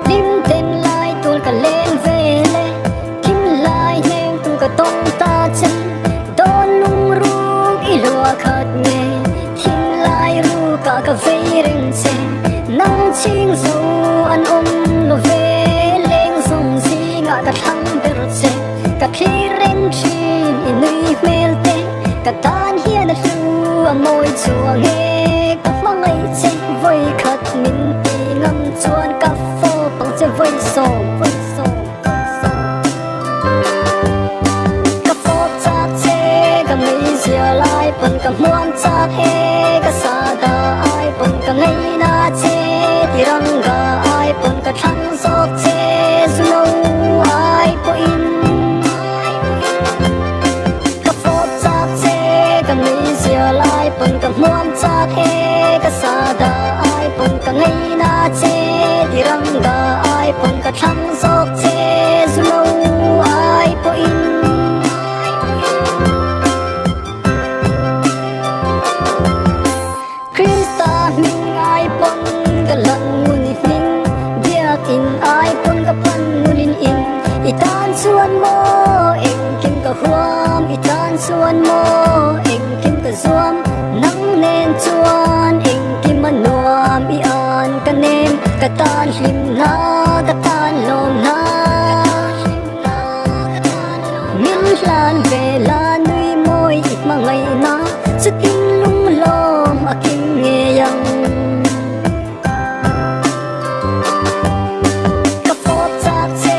Hlim ten lai tual ka leng vel e, Thim lai hneng tu ka tawng ta che, Dawn lungruk i lua khat nge, Thim lai rukah ka vei reng che, Nang chhing zo an awm lo ve, Leng zawng zingah ka thlang ber che, Ka thlir reng thin i nui hmel te, Ka tan hian a hlu a mawi chuang e, Ka hmangaih che vawi khat min ti ngam chuan ka fawp ang che vawi sawm vawi sawm vawi sawm. Ka fawp chak che ka meizia lai pawn ka hmuam chak e, Ka sada ai pawn ka ngaina che, Tiranga ai pawn ka thlang zawk che, Zuno ai pawhin. Ka fawp chak che ka meizia lai pawn ka hmuam chak e, Ka sada ai pawn ka ngaina che, Tiranga ai pawn ka thlang zawk che, Zulo ai pawhin. Krista hming ai pawn ka lan ngun i hming, Biakin ai pawn ka pan ngulin in, I tan chuan maw engkim ka huam, I tan chuan maw engkim ka zuam, Nang nen chuan engkim a nuam, I an ka nem ka tan hlim hna, ka tan lawm hna. Min hlan ve la nui mawi i hmangaihna, Chutin lung hlawm a kim ngei ang. Ka fawp chak che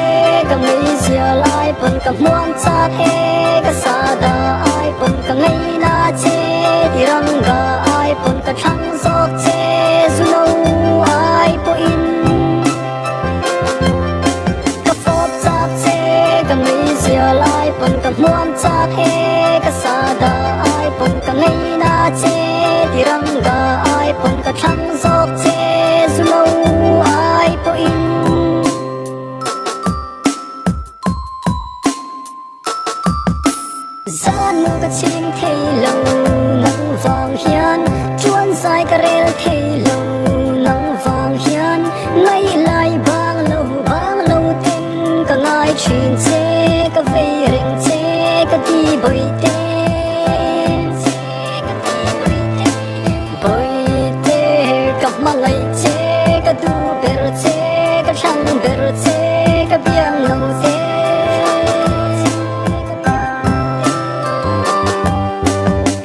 ka meizia lai pawn ka hmuam chak e, Ka sada ai pawn ka ngaina che, Tiranga ai pawn ka thlang zawk che, Zuno ai pawhin. Ka fawp chak che ka meizia lai pawn ka hmuam chak e, Ka sada ai pawn ka ngaina che, Tiranga ai pawn ka thlang zawk che, Zulo ai pawhin. Zan mu ka chhing thei lo nang vang hian, Chuan zai ka rel thei lo nang vang hian, Ngaih lai bang lo bang lo ten ka ngai thin che, Ka vei reng che ka ti bawihte, Bawihte ka hmangaih che, ka duh ber che, ka thlang ber che, ka biang lo te.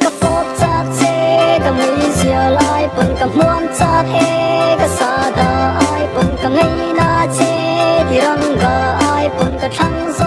Ka fawp chak che ka meizia lai pawn ka hmuam chak e, Ka sada ai pawn ka ngaina che, Tiranga ai pawn ka thlang zawk.